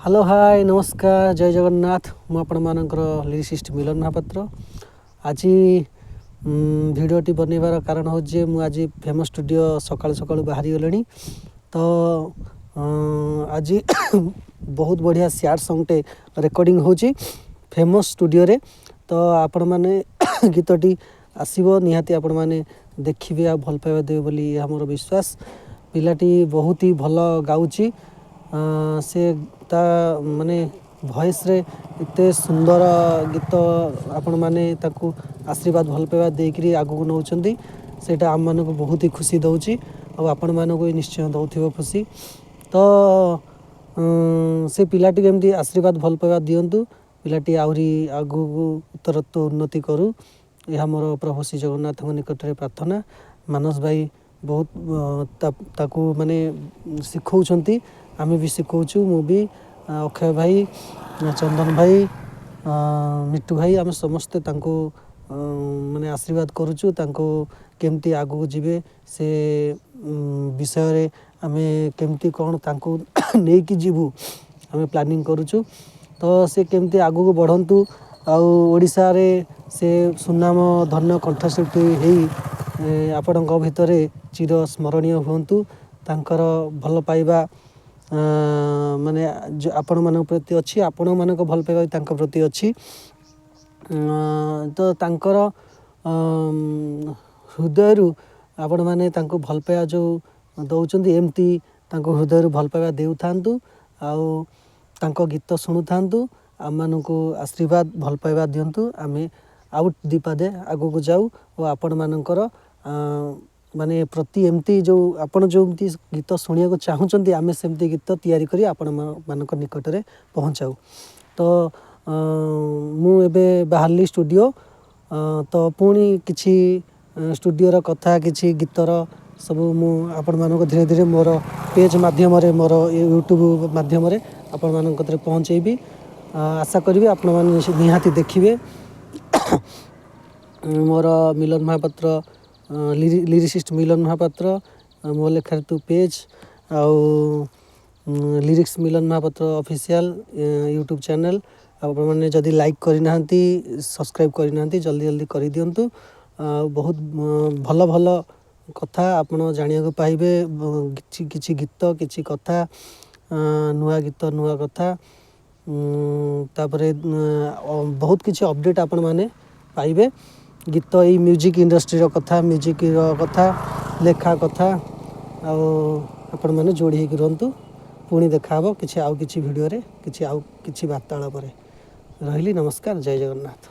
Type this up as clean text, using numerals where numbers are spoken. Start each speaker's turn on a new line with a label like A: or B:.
A: Hello, ହାଏ, ନମସ୍କାର, ଜୟ ଜଗନ୍ନାଥ। ମୁଁ ଆପଣମାନଙ୍କର ଲିରିସିଷ୍ଟ ମିଲନ ମହାପାତ୍ର। ଆଜି ଭିଡ଼ିଓଟି ବନେଇବାର କାରଣ ହେଉଛି ଯେ ମୁଁ ଆଜି ଫେମସ୍ ଷ୍ଟୁଡ଼ିଓ ସକାଳୁ ସକାଳୁ ବାହାରିଗଲିଣି। ତ ଆଜି ବହୁତ ବଢ଼ିଆ ସ୍ୟାଡ଼ ସଙ୍ଗଟେ ରେକର୍ଡ଼ିଂ ହେଉଛି ଫେମସ୍ ଷ୍ଟୁଡ଼ିଓରେ। ତ ଆପଣମାନେ ଗୀତଟି ଆସିବ, ନିହାତି ଆପଣମାନେ ଦେଖିବେ ଆଉ ଭଲ ପାଇବା ଦେବେ ବୋଲି ଏହା ମୋର ବିଶ୍ୱାସ। ପିଲାଟି ବହୁତ ହି ଭଲ ଗାଉଛି। ସେ ତା ମାନେ ଭଏସ୍ରେ ଏତେ ସୁନ୍ଦର ଗୀତ, ଆପଣମାନେ ତାକୁ ଆଶୀର୍ବାଦ, ଭଲ ପାଇବା ଦେଇକରି ଆଗକୁ ନେଉଛନ୍ତି। ସେଇଟା ଆମମାନଙ୍କୁ ବହୁତ ହି ଖୁସି ଦେଉଛି ଆଉ ଆପଣମାନଙ୍କୁ ବି ନିଶ୍ଚୟ ଦେଉଥିବ ଖୁସି। ତ ସେ ପିଲାଟିକୁ ଏମିତି ଆଶୀର୍ବାଦ, ଭଲ ପାଇବା ଦିଅନ୍ତୁ। ପିଲାଟି ଆହୁରି ଆଗକୁ ଉତ୍ତରୋତ୍ତର ଉନ୍ନତି କରୁ, ଏହା ମୋର ପ୍ରଭୁ ଶ୍ରୀ ଜଗନ୍ନାଥଙ୍କ ନିକଟରେ ପ୍ରାର୍ଥନା। ମାନସ ଭାଇ ବହୁତ ତାକୁ ମାନେ ଶିଖଉଛନ୍ତି, ଆମେ ବି ଶିଖଉଛୁ। ମୁଁ ବି, ଅକ୍ଷୟ ଭାଇ, ଚନ୍ଦନ ଭାଇ, ମିଟୁ ଭାଇ, ଆମେ ସମସ୍ତେ ତାଙ୍କୁ ମାନେ ଆଶୀର୍ବାଦ କରୁଛୁ। ତାଙ୍କୁ କେମିତି ଆଗକୁ ଯିବେ, ସେ ବିଷୟରେ ଆମେ କେମିତି କ'ଣ ତାଙ୍କୁ ନେଇକି ଯିବୁ, ଆମେ ପ୍ଲାନିଂ କରୁଛୁ। ତ ସେ କେମିତି ଆଗକୁ ବଢ଼ନ୍ତୁ ଆଉ ଓଡ଼ିଶାରେ ସେ ସୁନାମ ଧନ୍ୟ କଣ୍ଠଶିଳ୍ପୀ ହେଇ ଆପଣଙ୍କ ଭିତରେ ଚିର ସ୍ମରଣୀୟ ହୁଅନ୍ତୁ। ତାଙ୍କର ଭଲ ପାଇବା ମାନେ ଆପଣମାନଙ୍କ ପ୍ରତି ଅଛି, ଆପଣମାନଙ୍କ ଭଲ ପାଇବା ବି ତାଙ୍କ ପ୍ରତି ଅଛି। ତ ତାଙ୍କର ହୃଦୟରୁ ଆପଣମାନେ ତାଙ୍କୁ ଭଲ ପାଇବା ଯେଉଁ ଦେଉଛନ୍ତି, ଏମିତି ତାଙ୍କୁ ହୃଦୟରୁ ଭଲ ପାଇବା ଦେଉଥାନ୍ତୁ ଆଉ ତାଙ୍କ ଗୀତ ଶୁଣୁଥାନ୍ତୁ। ଆମମାନଙ୍କୁ ଆଶୀର୍ବାଦ, ଭଲ ପାଇବା ଦିଅନ୍ତୁ, ଆମେ ଆଉ ଦୁଇ ପାଦେ ଆଗକୁ ଯାଉ ଓ ଆପଣମାନଙ୍କର ମାନେ ପ୍ରତି ଏମିତି ଯେଉଁ ଆପଣ ଯେଉଁମିତି ଗୀତ ଶୁଣିବାକୁ ଚାହୁଁଛନ୍ତି, ଆମେ ସେମିତି ଗୀତ ତିଆରି କରି ଆପଣମାନଙ୍କ ନିକଟରେ ପହଞ୍ଚାଉ। ତ ମୁଁ ଏବେ ବାହାରିଲି ଷ୍ଟୁଡ଼ିଓ। ତ ପୁଣି କିଛି ଷ୍ଟୁଡ଼ିଓର କଥା, କିଛି ଗୀତର ସବୁ ମୁଁ ଆପଣମାନଙ୍କୁ ଧୀରେ ଧୀରେ ମୋର ପେଜ୍ ମାଧ୍ୟମରେ, ମୋର ୟୁଟ୍ୟୁବ୍ ମାଧ୍ୟମରେ ଆପଣମାନଙ୍କ କତିରେ ପହଞ୍ଚେଇବି। ଆଶା କରିବି ଆପଣମାନେ ନିହାତି ଦେଖିବେ। ମୋର ମିଲନ ମହାପାତ୍ର, ଲିରିସିଷ୍ଟ ମିଲନ ମହାପାତ୍ର, ମୋ ଲେଖାରେ ତୁ ପେଜ୍ ଆଉ ଲିରିକ୍ସ ମିଲନ ମହାପାତ୍ର ଅଫିସିଆଲ୍ ୟୁଟ୍ୟୁବ୍ ଚ୍ୟାନେଲ୍। ଆପଣମାନେ ଯଦି ଲାଇକ୍ କରିନାହାନ୍ତି, ସବସ୍କ୍ରାଇବ୍ କରିନାହାନ୍ତି, ଜଲ୍ଦି ଜଲ୍ଦି କରିଦିଅନ୍ତୁ। ଆଉ ବହୁତ ଭଲ ଭଲ କଥା ଆପଣ ଜାଣିବାକୁ ପାଇବେ। କିଛି କିଛି ଗୀତ, କିଛି କଥା, ନୂଆ ଗୀତ, ନୂଆ କଥା, ତାପରେ ବହୁତ କିଛି ଅପଡ଼େଟ୍ ଆପଣମାନେ ପାଇବେ। ଗୀତ, ଏଇ ମ୍ୟୁଜିକ୍ ଇଣ୍ଡଷ୍ଟ୍ରିର କଥା, ମ୍ୟୁଜିକ୍ର କଥା, ଲେଖା କଥା, ଆଉ ଆପଣମାନେ ଯୋଡ଼ି ହେଇକି ରୁହନ୍ତୁ। ପୁଣି ଦେଖାହେବ କିଛି ଆଉ କିଛି ଭିଡ଼ିଓରେ, କିଛି ଆଉ କିଛି ବାର୍ତ୍ତାଳାପରେ। ରହିଲି, ନମସ୍କାର, ଜୟ ଜଗନ୍ନାଥ।